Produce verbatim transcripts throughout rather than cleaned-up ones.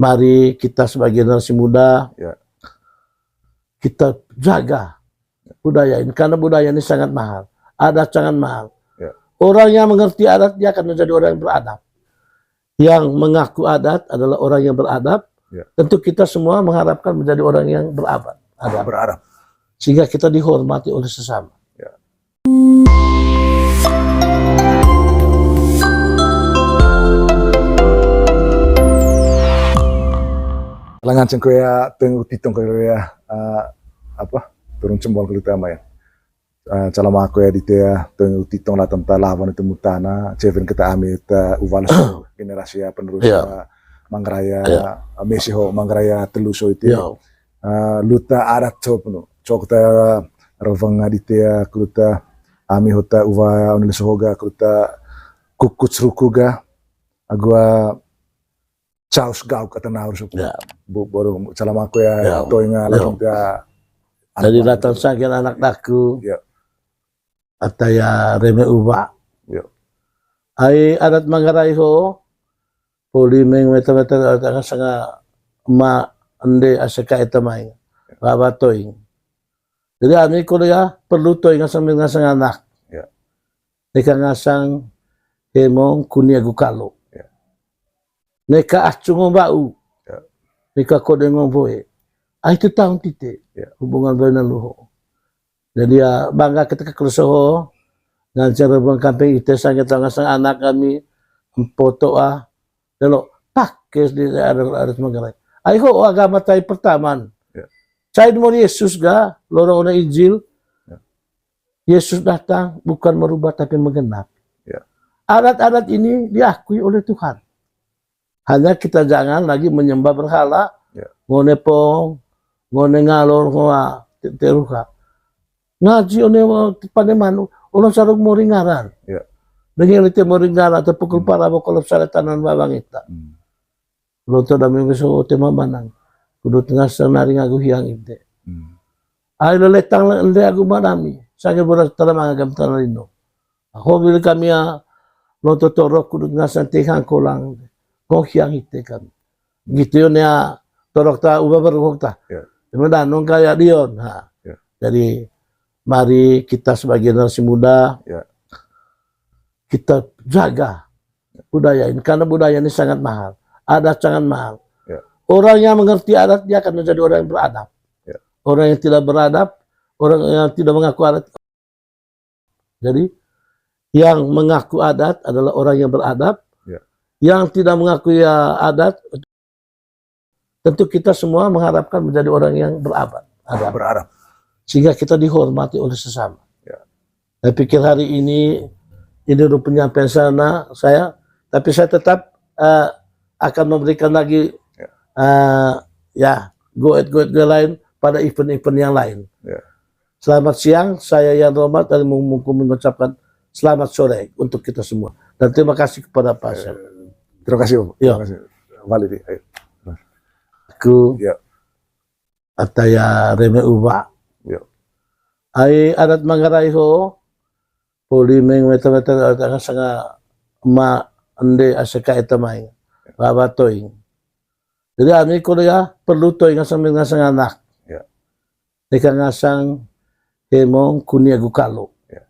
mari kita sebagai generasi muda, ya, kita jaga budaya ini, karena budaya ini sangat mahal, adat sangat mahal. Ya. Orang yang mengerti adat, dia akan menjadi orang yang beradab. Yang mengaku adat adalah orang yang beradab. Ya. Tentu kita semua mengharapkan menjadi orang yang beradab. Adab. Beradab. Sehingga kita dihormati oleh sesama. Ya. Langan cengkoya, tengku titong koya, eh, apa? Turun cembol ke utama ya. Eh, calama koya di tea, tengku titong la tenta lawan itu mutana, ceven kita ami ta uwal so, generasi ya penerus. Ya. Eh, Manggaraya, ya, eh, mesi ho Manggaraya telu so itu. Ya. Eh, luta adat so penu. Cok ta roveng di tea, keluta ami hota uwa onel sohoga, keluta kukut seruku ga, agua caus gauk ata naur suku. Ya. Bu, baru calama koya, ya, toinga, ya, lagi ta. Jadi datang saking anak daku. Ya. Ataya reme uwa. Ya. Ai adat Manggarai ho, poli meng meta-meta adat sanga ma ende aseka eta mai. Baba toing. Jadi ami ko ya perlu toing ngasang, ngasang anak. Ya. Neka ngasang hemong kuni agu kalo. Ya. Neka acung bau. Ya. Neka kode ngomboe. Ah, itu tahun tite. Ya. Hubungan baina luho. Jadi ya bangga kita ke Krusoho. Nganceng rebang kamping ite sange tau ngasang anak kami. Empoto ah. Delo pakes di adat, adat Manggarai. Ai ho agama tai pertaman. Ya. Cai mo Yesus ga, lorong ona Injil. Ya. Yesus datang bukan merubah tapi menggenap. Ya. Adat-adat ini diakui oleh Tuhan. Hanya kita jangan lagi menyembah berhala, ya, ngone pong, ngone ngalor, ngoa, te-, teruha. Ngaji one wa-, pane manu, ulun sarung mori ngaran. Ya. Dengan lite mori ngaran, tepukul, hmm, para bokolop sare tanan bawang ita. Hmm. Loto dami beso tema manang. Kudut ngasang nari ngagu hiang ite. Hmm. Ai leletang le-, ende agu manami. Sange boras tara mangagam tara lino. Hobil kami ya loto torok kudut ngasang tehang kolang. Ko hiang ite kami. Gitu yo nia torok ta uba beruhok ta. Ya. Cuma danung kaya dion. Ha. Ya. Jadi mari kita sebagai generasi muda, ya, kita jaga budaya ini, karena budaya ini sangat mahal, adat sangat mahal. Ya. Orang yang mengerti adat, dia akan menjadi orang yang beradab. Ya. Orang yang tidak beradab, orang yang tidak mengaku adat. Jadi, yang mengaku adat adalah orang yang beradab. Ya. Yang tidak mengakui, ya, adat, tentu kita semua mengharapkan menjadi orang yang beradab. Adab. Beradab. Sehingga kita dihormati oleh sesama. Ya. Saya pikir hari ini, ini dulu penyampaian sana saya, tapi saya tetap, eh, akan memberikan lagi, ya, eh, ya, goet-goet lain pada event-event yang lain. Ya. Selamat siang, saya Yan Romat dari Mung-, Mungku mengucapkan selamat sore untuk kita semua. Dan terima kasih kepada Pak Asep. Eh, terima kasih, Om. Ya. Terima kasih. Balik, ayo. Aku, ya, ataya reme uba. Ya. Ai adat Manggarai ho, poli meng meta-meta adat sanga ma ende aseka eta mai. Baba toing. Jadi ami ko ya perlu toing ngasang, ngasang anak. Ya. Neka ngasang hemong kuni agu kalo. Ya.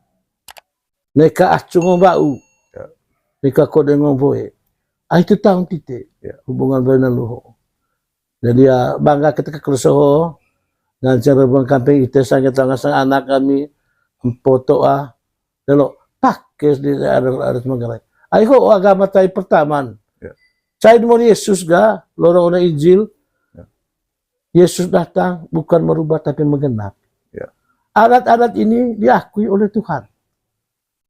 Neka acung bau. Ya. Neka kode ngomboe. Ah, itu tahun tite. Ya. Hubungan baina luho. Jadi ya bangga kita ke Krusoho. Nganceng rebang kamping ite sange tau ngasang anak kami. Empoto ah. Delo pakes di adat, adat Manggarai. Ai ho agama tai pertaman. Ya. Cai mo Yesus ga, lorong ona Injil. Ya. Yesus datang bukan merubah tapi menggenap. Ya. Adat-adat ini diakui oleh Tuhan.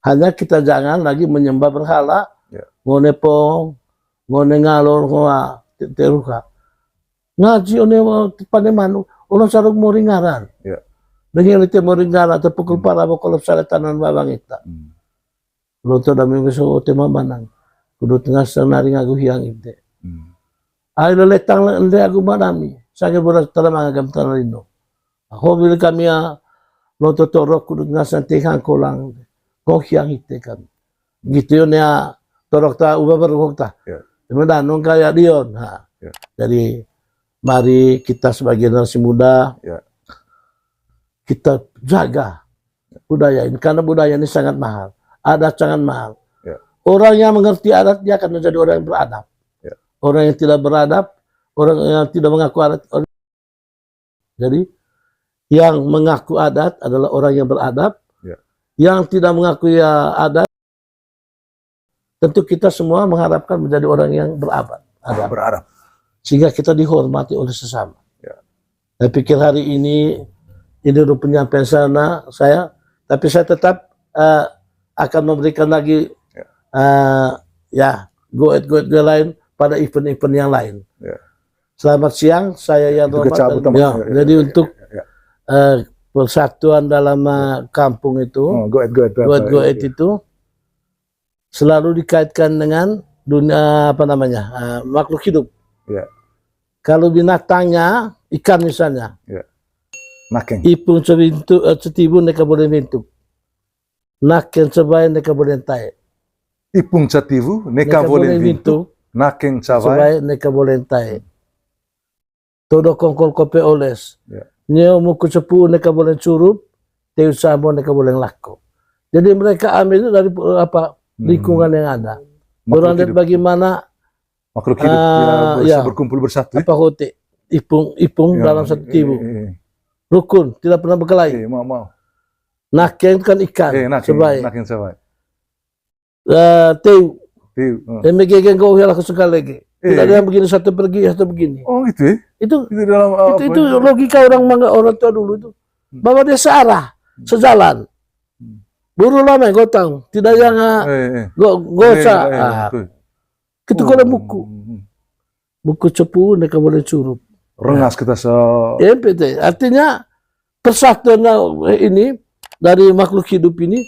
Hanya kita jangan lagi menyembah berhala, ya, ngone pong, ngone ngalor, ngoa, te-, teruha. Ngaji one wa-, pane manu, ulun sarung mori ngaran. Ya. Dengan lite mori ngaran, tepukul, hmm, para bokolop sare tanan bawang ita. Hmm. Loto dami beso tema manang. Kudut ngasang nari ngagu hiang ite. Hmm. Ai leletang le-, ende agu manami. Sange boras tara mangagam tara lino. Hobil kami ya loto torok kudut ngasang tehang kolang. Ko hiang ite kami. Gitu yo nia torok ta uba beruhok ta. Ya. Cuma danung kaya dion. Ha. Ya. Jadi, mari kita sebagai generasi muda, ya, kita jaga budaya ini, karena budaya ini sangat mahal, adat sangat mahal. Ya. Orang yang mengerti adat, dia akan menjadi orang yang beradab. Ya. Orang yang tidak beradab, orang yang tidak mengaku adat, orang, jadi yang mengaku adat adalah orang yang beradab. Ya. Yang tidak mengaku ya adat, tentu kita semua mengharapkan menjadi orang yang beradab. Adab. Beradab. Sehingga kita dihormati oleh sesama. Ya. Saya pikir hari ini, ini dulu penyampaian sana saya, tapi saya tetap, eh, akan memberikan lagi, ya, eh, ya, goet-goet lain pada event-event yang lain. Ya. Selamat siang, saya Yan Roman. Ya, ya, ya, jadi ya, untuk, ya, eh, persatuan dalam, eh, kampung itu, oh, goet-goet apa goet-goet itu, itu selalu dikaitkan dengan dunia, apa namanya, eh, makhluk hidup. Ya. Kalau binatangnya, ikan misalnya. Ya. Nakeng. Ipung cewintu, eh, cetibu neka bolen wintuk. Nakeng cebai neka bolen tae. Ipung cetibu neka bolen wintuk. Nakeng cebai neka bolen tae. Todo kongkol kope oles. Ya. Nyeo muku cepu neka bolen curup, teu samo neka bolen lako. Jadi mereka ambil itu dari, eh, apa, hmm, lingkungan yang ada. Orang lihat bagaimana makhluk hidup, ah, ya, berkumpul bersatu, ya? Apa hote, ipung, ipung, ya, dalam satu tibu. Iya, iya. Rukun, tidak pernah berkelahi. Iya, mau, mau. Nakeng itu kan ikan, eh, nakeng, sebaik. Nakeng sebaik. Eh, teu. Teu, eh. Eme gege nggo uhel aku sekali lagi. Tidak ada yang begini, satu pergi, satu begini. Oh, gitu ya? Itu, itu dalam, itu, apa itu ya? Logika orang mangga, orang tua dulu itu. Hmm. Bahwa dia searah, hmm, sejalan. Hmm. Buru lama gotang, tidak yang, ah, eh, eh, gosa. Eh, eh, ah, betul. Itu kalau buku. Hmm, hmm, hmm. Buku cepu, neka bolen curup. Rengas kita se- ya, P T. Artinya, persatuan ini dari makhluk hidup ini,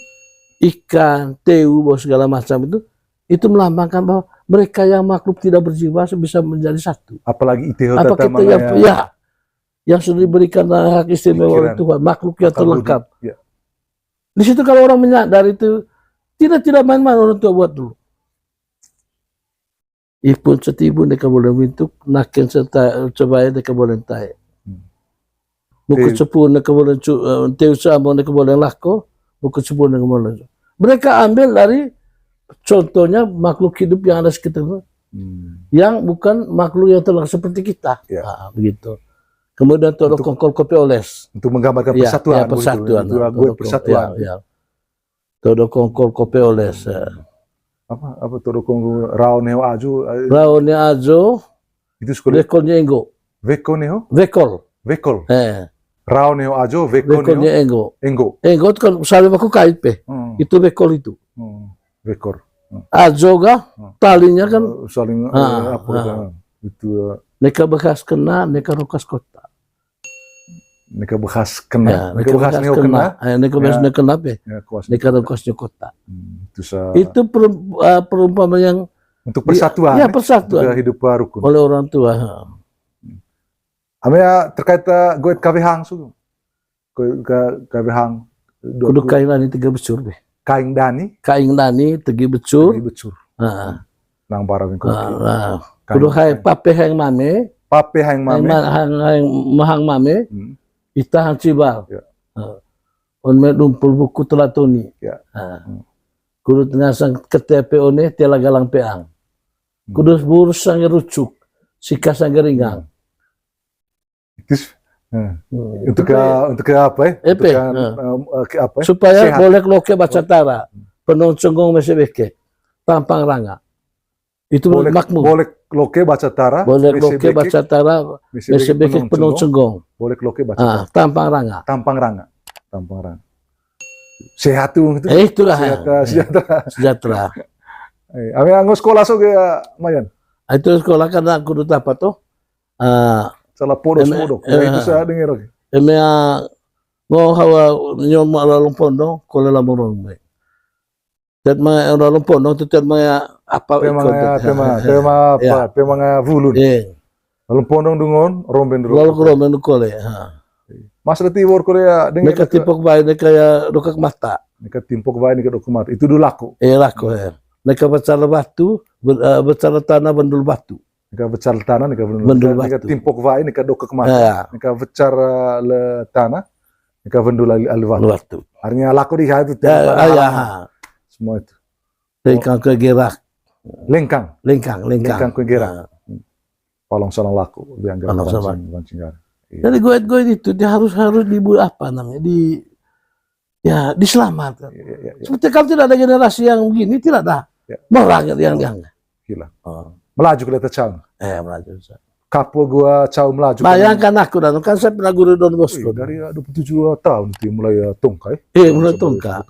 ikan, teu, bahwa segala macam itu, itu melambangkan bahwa mereka yang makhluk tidak berjiwa bisa menjadi satu. Apalagi ite ho. Apa tata kita yang, ya, yang sudah diberikan hak istimewa oleh Tuhan, makhluk yang terlengkap. Ya. Di situ kalau orang menyadari itu, tidak, tidak main-main orang tua buat dulu. Ipung cetibu neka bolen wintuk, nakeng serta cebai neka bolen tae. Hmm. Muku cepu neka bolen cu-, eh, teu samo neka bolen lako, muku cepu neka bolen cu-, mereka ambil dari contohnya makhluk hidup yang ada sekitar, hmm, yang bukan makhluk yang terlengkap seperti kita. Ya. Ah, begitu. Kemudian todo kongkol kope oles. Untuk menggambarkan persatuan, ya, begitu. Persatuan, untuk, nah, buat todo kong-, persatuan. Ya, ya. Todo kongkol kope oles, eh. Apa, apa todo kongkol, rao neho ajo, eh. Rao neho ajo. Itu sekolah. Wekol neho enggo. Wekol neho? Wekol. Wekol. Eh. Rao neho ajo, wekol neho enggo. Enggo. Enggo itu kan saling aku kait pe. Hmm. Itu wekol itu. Hmm. Wekol. Hmm. Ajo ga, hmm, talinya kan. Eh, saling, eh, apa, ah, itu, eh. Neka bekas kena, neka rokas kota. Neka bekas kena. Ya, neka bekas neho kena. Eh, neka bekas neho kena pe. Ya, neka rokas neho kota. Hmm, itu sa- itu per-, eh, perumpamaan yang untuk persatuan, ya, persatuan. Untuk hidup rukun. Oleh orang tua. Hmm. Ame ya terkait, eh, goet kawe hang su. Goet ka-, kawe hang. Kudu kaing dani tegi becur be. Kaing dani? Kaing dani tegi becur. Tegi becur. Heeh. Nang bara wingko. Heeh. Kudu hai pape hang mame. Pape hang mame. Hang, hang, hang mame. Hmm. Ita hang cibal. Ya. Heeh. One mai dumpul buku telatoni. Ya. Heeh. Hmm. Kudu tengasang kete pe one, tela galang peang. Hmm. Kudu burus sangge rucuk, sika sangge ringang. Hmm. Itu s-, eh, untuk ke, untuk ke apa, eh? Untuk ke, eh, eh, ke apa, eh? Supaya sehat. Bolek loke baca tara, penuh cenggong mese beke, tampang ranga. Itu makmum. Bolek loke baca tara, bolek loke baca tara, mese beke penuh cenggong. Bolek loke baca tara. Ah, tampang ranga. Tampang ranga. Tampang ranga. Sehat tuh, itu. Eh, itulah. Sehat, eh, sejahtera. Sejahtera. Eh, ame anggo sekolah so ge, eh, Mayan. Ah, itu sekolah kan aku dut apa tuh? Ah, salah podos, eme, podok. Ya, eh, itu saya dengar. Eme, ah, ngo hawa nyoma lalung pondong, kole lamurung be. Tet manga lalung pondong, tet manga apa, tema ikon, ya, tet, tema, tema apa? Ya. Tema nga vulun. Iya. Lalung pondong dungon, romben dulu. Lalung romben dulu kole, ha. Mas Reti wor kole ya, dengar neka timpok bae, neka ya dokak mata. Neka timpok bae, neka dokak mata. Itu dulu laku. Iya, laku, ya. Neka becara batu, ber-, eh, becara tanah bendul batu. Nika vecar le tanah, nika vendul, nika timpok wai, nika dokek mata. Nika vecar, eh, le tanah, nika vendul ali, ali watu. Artinya laku di itu. Semua itu. Lengkang kue gerak. Lengkang. Lengkang, lengkang. Lengkang kue gerak. Palong salang laku, biang gerak. Jadi goit-goit itu dia harus, harus dibu-, apa namanya, di, ya, diselamatkan. Seperti kalau tidak ada generasi yang begini, tidak ada. Merangkak yang, yang. Gila. Melaju kita cang. Eh, melaju. Kapo gua cau melaju. Bayangkan aku dan kan saya pernah guru Don Bosco. Dari, eh, dua puluh tujuh tahun itu mulai, eh, tongka, eh. Iya, mulai tongka.